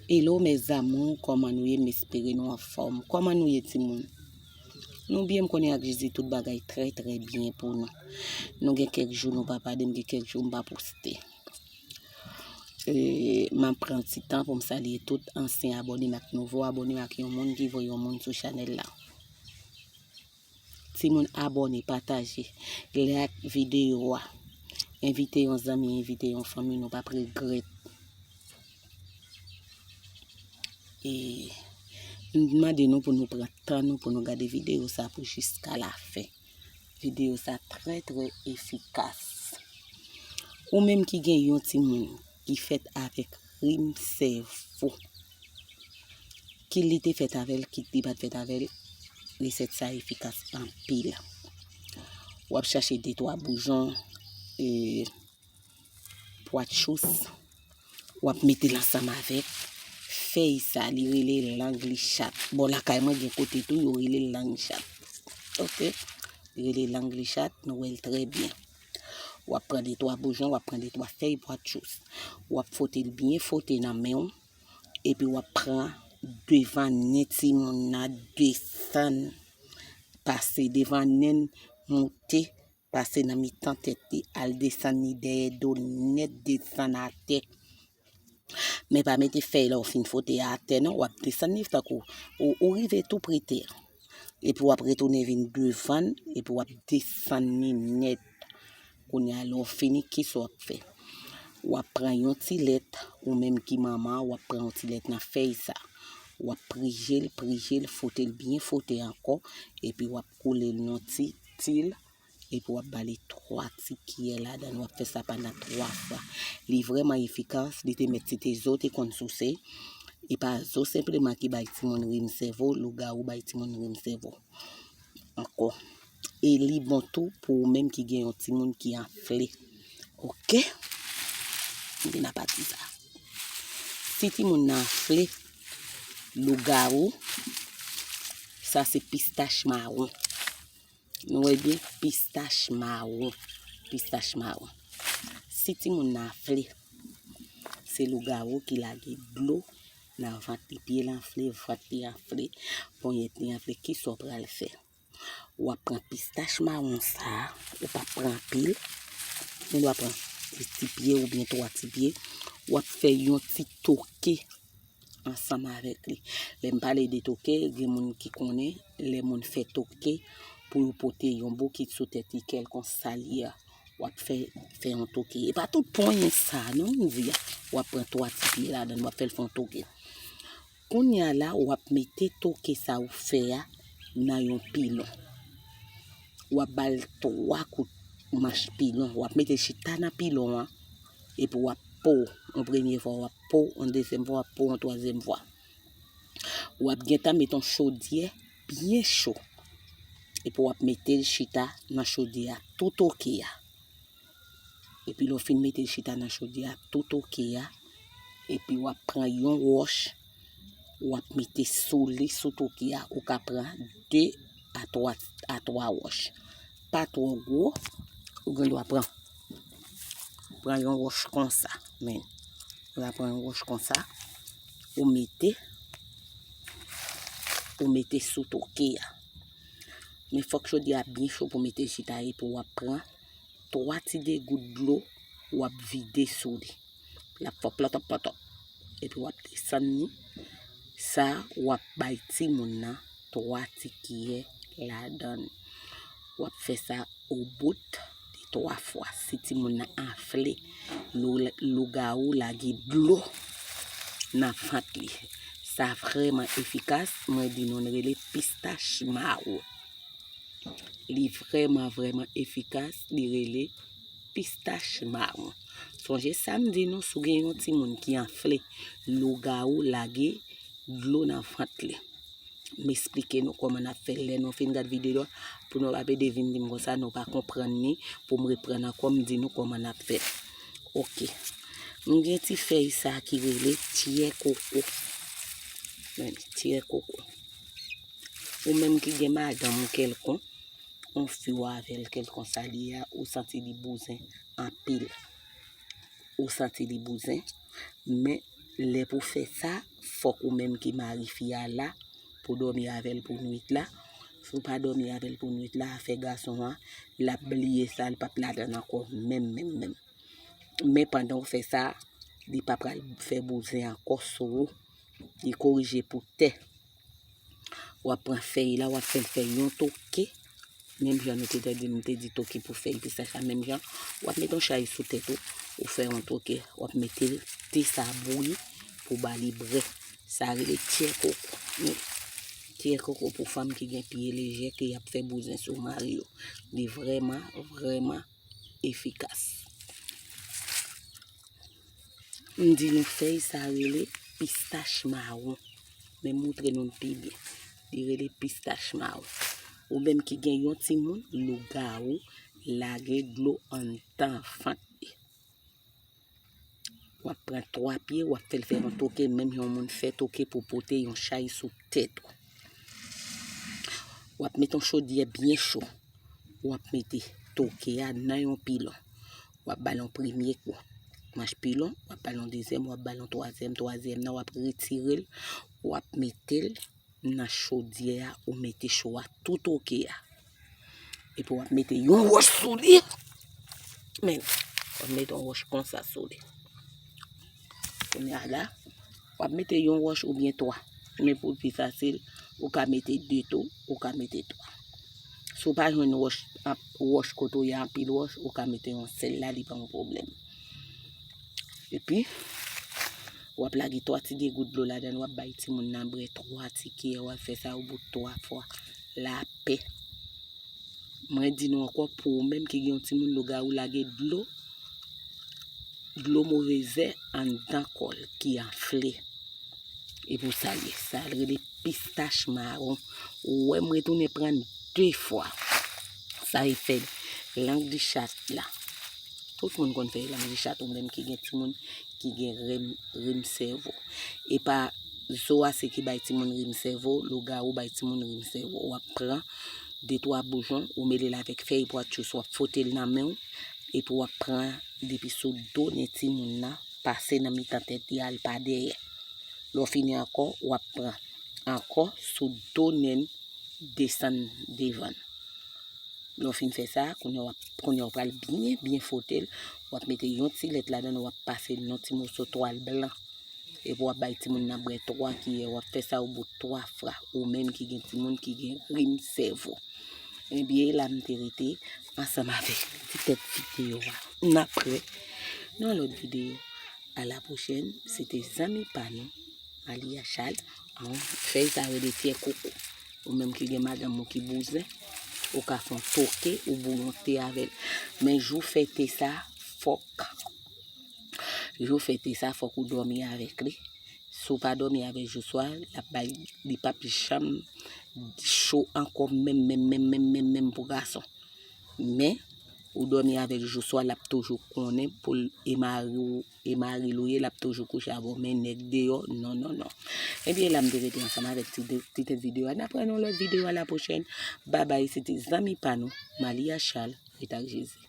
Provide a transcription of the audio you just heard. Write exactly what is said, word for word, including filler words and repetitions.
Hello mes amours, kòman nou ye? M espere nou anfòm. Kòman nou ye timoun? Nou byen, m konnen ak Jezi tout bagay trè trè byen pou nou. Nou gen kèk jou nou pa pale m, gen kèk jou m pa poste. E, m ap pran ti tan pou m salye tout ansyen abòne m ak nouvo abòne m ak yon moun ki voye yon moun sou chanèl la. Timoun abòne, pataje, like videyo a. Envite yon zanmi, envite yon fanmi, nou p ap regrèt. E m mande nou pou nou pran tan nou pou nou gade videyo sa pou jiska lafen. Videyo sa trè trè efikas. Ou menm ki gen yon timoun ki fèt avèk rim sèvo, kit li te fèt avè l, kit li pa t fèt avè l, resèt sa efikas anpil. W ap chache de twa boujon, e, pwa tchous, w ap mete l ansanm avèk fèy sa, li rele lang li chat. Bon, lakay mwen gen kote tou yo rele l lang chat. Oke? Li rele lang li chat, nou wè l trè byen. W ap pran de twa boujon, w ap pran de twa fèy pwa tchous. W ap fwote l byen fwote nan men w, epi w ap pran devan nen timoun nan, desann, pase devan nen l, moute, pase nan mitan tèt li, al desann li dèyè do l nèt, desann atè. Men pa mete fèy la w fin fwote a atè non, w ap desann li tankou ou, ou rive tou pre tè. Epi w ap retounen vin devan l, epi w ap desann li nèt. Kounye a, lè w fini, kisa w ap fè? W ap pran yon ti lèt, ou menm ki manman an, w ap pran yon ti lèt nan fèy sa. W ap prije l, prije l, fwote l byen fwote ankò, epi w ap koule l nan ti til, epi w ap ba li twa ti kiyè ladan l, w ap fè sa pandan twa fwa. Li vrèman efikas, li te mèt si te zo te konn souse, e pa zo senpleman ki bay timoun rim sèvo, lougawou bay timoun rim sèvo. Ankò. E li bon tou pou ou menm ki gen yon timoun ki anfle. Oke? M vin a pati sa. Si timoun nan anfle, lougawou, sa se pistach mawon. Nou wè byen, pistach mawon. Pistach mawon. Si timoun nan anfle, se lougawou ki lage dlo nan vant li, pye l anfle, vant li anfle, ponyèt li anfle, kisa w pral fè? W ap pran pistach mawon sa a, ou p ap pran anpil, ou dwa pran ti pye oubyen twa ti pye, w ap fè yon ti toke ansanm avèk li. Lè m pale de toke, gen moun ki konnen, lè moun fè toke, pou yo pote yon bokit sou tèt li, kèlkonk sa l ye a, w ap fè, fè yon toke. E pa tout ponyen sa a non m di a, w ap pran twa ti pye ladan l, w ap fè l fè yon toke. Kounye a la, w ap mete toke sa ou fè a nan yon pilon. W ap ba l twa kout manch pilon. W ap mete l chita nan pilon an, epi w ap po. Yon premye fwa, w ap po. Yon dezyèm fwa, w ap po. Yon twazyèm fwa. W ap gentan mete yon chodyè byen cho. Epi w ap mete l chita nan chodyè a, tou toke a. Epi lè w fin mete l chita nan chodyè a, tou toke a, epi w ap pran yon wòch, w ap mete sou li, sou toke a, ou ka pran de a twa, a twa wòch. Pa twò gwo, ou gen dwa pran, pran yon wòch konsa, men, ou ka pran yon wòch konsa, ou mete, ou mete sou toke a. Men fòk chodyè a byen cho pou mete l chita, epi w ap pran twa ti degout dlo, w ap vide sou li. L ap fè plòtòp, plòtòp. Epi w ap desann li. Sa, w ap bay timoun nan twa ti kiyè ladan l. W ap fè sa o bout de twa fwa. Si timoun nan anfle, lou-, lougawou lage dlo nan vant li. Sa vrèman efikas, mwen di nou l rele pistach mawon. Li vrèman, vrèman efikas, li rele pistach mawon. Sonje sa m di nou, si w gen yon timoun ki anfle, lougawou lage dlo nan vant li. M esplike nou kòman n ap fè lè nou fin gad videyo a, pou nou pa pede vin di m konsa, nou pa konprann li, pou m reprann ankò, m di nou kòman n ap fè. Oke. M gen ti fèy sa ki rele tyè koko. Men, tyè koko. Ou menm ki gen madanm ou kèlkonk, yon fi w avè l kèlkonk sa li ye a, ou santi li bouzen anpil. Ou santi li bouzen, men Lè pou fè sa, fòk ou menm ki mari fi a la, pou dòmi avè l pou nwit la. Si w pa dòmi avè l pou nwit la, afè gason an, l ap bliye sa, l p ap ladan l ankò, menm, menm, menm. Men pandan w fè sa, li pa pral fè bouzen ankò sou ou. Li korije pou tè. W ap pran fèy la, w ap fè l fè yon toke. Menm jan nou te tande m te di toke pou fèy pistach la, menm jan. W ap mete yon chay sou tèt ou, ou fè yon toke. W ap mete te sa bouyi pou ba li brè. Sa rele tyè koko. Men, tyè koko pou fanm ki gen pye lejè, ke y ap fè bouzen sou mari yo. Li vrèman, vrèman efikas. M di nou fèy sa rele pistach mawon. Men m moutre nou l pi byen. Li rele pistach mawon. Ou menm ki gen yon timoun, lougawou, lage dlo anndan vant li. W ap pran twa pye, w ap fè l fè yon toke, menm yon moun fè toke pou pote yon chay sou tèt ou. W ap mete yon chodyè byen cho. W ap mete toke a nan yon pilon. W ap ba l yon premye kou. Manch pilon, w ap ba l yon dezyèm, w ap ba l yon twazyèm, twazyèm nan, w ap retire l, w ap mete l nan chodyè a, ou mete cho a tou toke a. Epi w ap mete yon wòch sou li. Men, w ap mete yon wòch konsa sou li. Kounye a la, w ap mete yon wòch oubyen twa. Men pou l pi fasil, ou ka mete de tou, ou ka mete twa. Si w pa jwenn wòch, ap, wòch kote w ye anpil wòch, ou ka mete yon sèl la, li pa yon pwoblèm. Epi, w ap lage twa ti degout dlo ladan l, w ap bay timoun nan bwè twa ti kiyè, w ap fè sa yon bout twa fwa. Lapè. Mwen di nou ankò, pou ou menm ki gen yon timoun lougawou lage dlo, dlo move zè anndan kò l ki anfle. E pou sa l ye, sa l rele pistach mawon. Ou wè m retounen pran l de fwa. Sa e fè lang di chat la. Tout moun konn fè lang di chat, ou menm ki gen timoun ki gen rim, rim sèvo. E pa zo a se ki bay timoun rim sèvo, lougawou bay timoun rim sèvo. W ap pran de twa boujon, ou mele l avèk fèy pwatchous, w ap fwote l nan men w, epi w ap pran depi sou do nen timoun nan, pase nan mitan tèt li al pa dèyè. Lè w fini ankò, w ap pran ankò sou do nen desann devan l. Lè w fin fè sa, kounye a w ap, kounye a w pral byen, byen fwote l. W ap mete yon ti lèt ladan l, w ap pase l nan ti moso twal blan. Epi w ap bay timoun nan bwè twa kiyè, w ap fè sa yon bout twa fwa. Ou menm ki gen timoun ki gen rim sèvo. Ebyen, e la m te rete ansanm avèk ti tèt videyo a. N ap wè nan lòt videyo. A la pwochèn, se te zanmi pa nou, Malia Charles, an fèy sa rele tyè koko. Ou menm ki gen madanm ou ki bouzen, ou ka fè yon toke ou bouyon te avè l. Men jou fè te sa, fòk, jou fè te sa, fòk ou dòmi avèk li. Si w pa dòmi avè l jou swa, l ap bay, li p ap janm cho ankò menm, menm, menm, menm, menm, menm pou gason. Men, ou dòmi avè l jou swa, l ap toujou konnen pou l e mari w, e mari l ou ye, l ap toujou kouche avè w, men nèg deyò, non, non, non. Ebyen, la m te rete ansanm avèk ti de, ti tèt videyo a. N ap wè nan lòt videyo a la pwochèn. Babay, se te zanmi pa nou, Malia Charles, ret ak Jezi.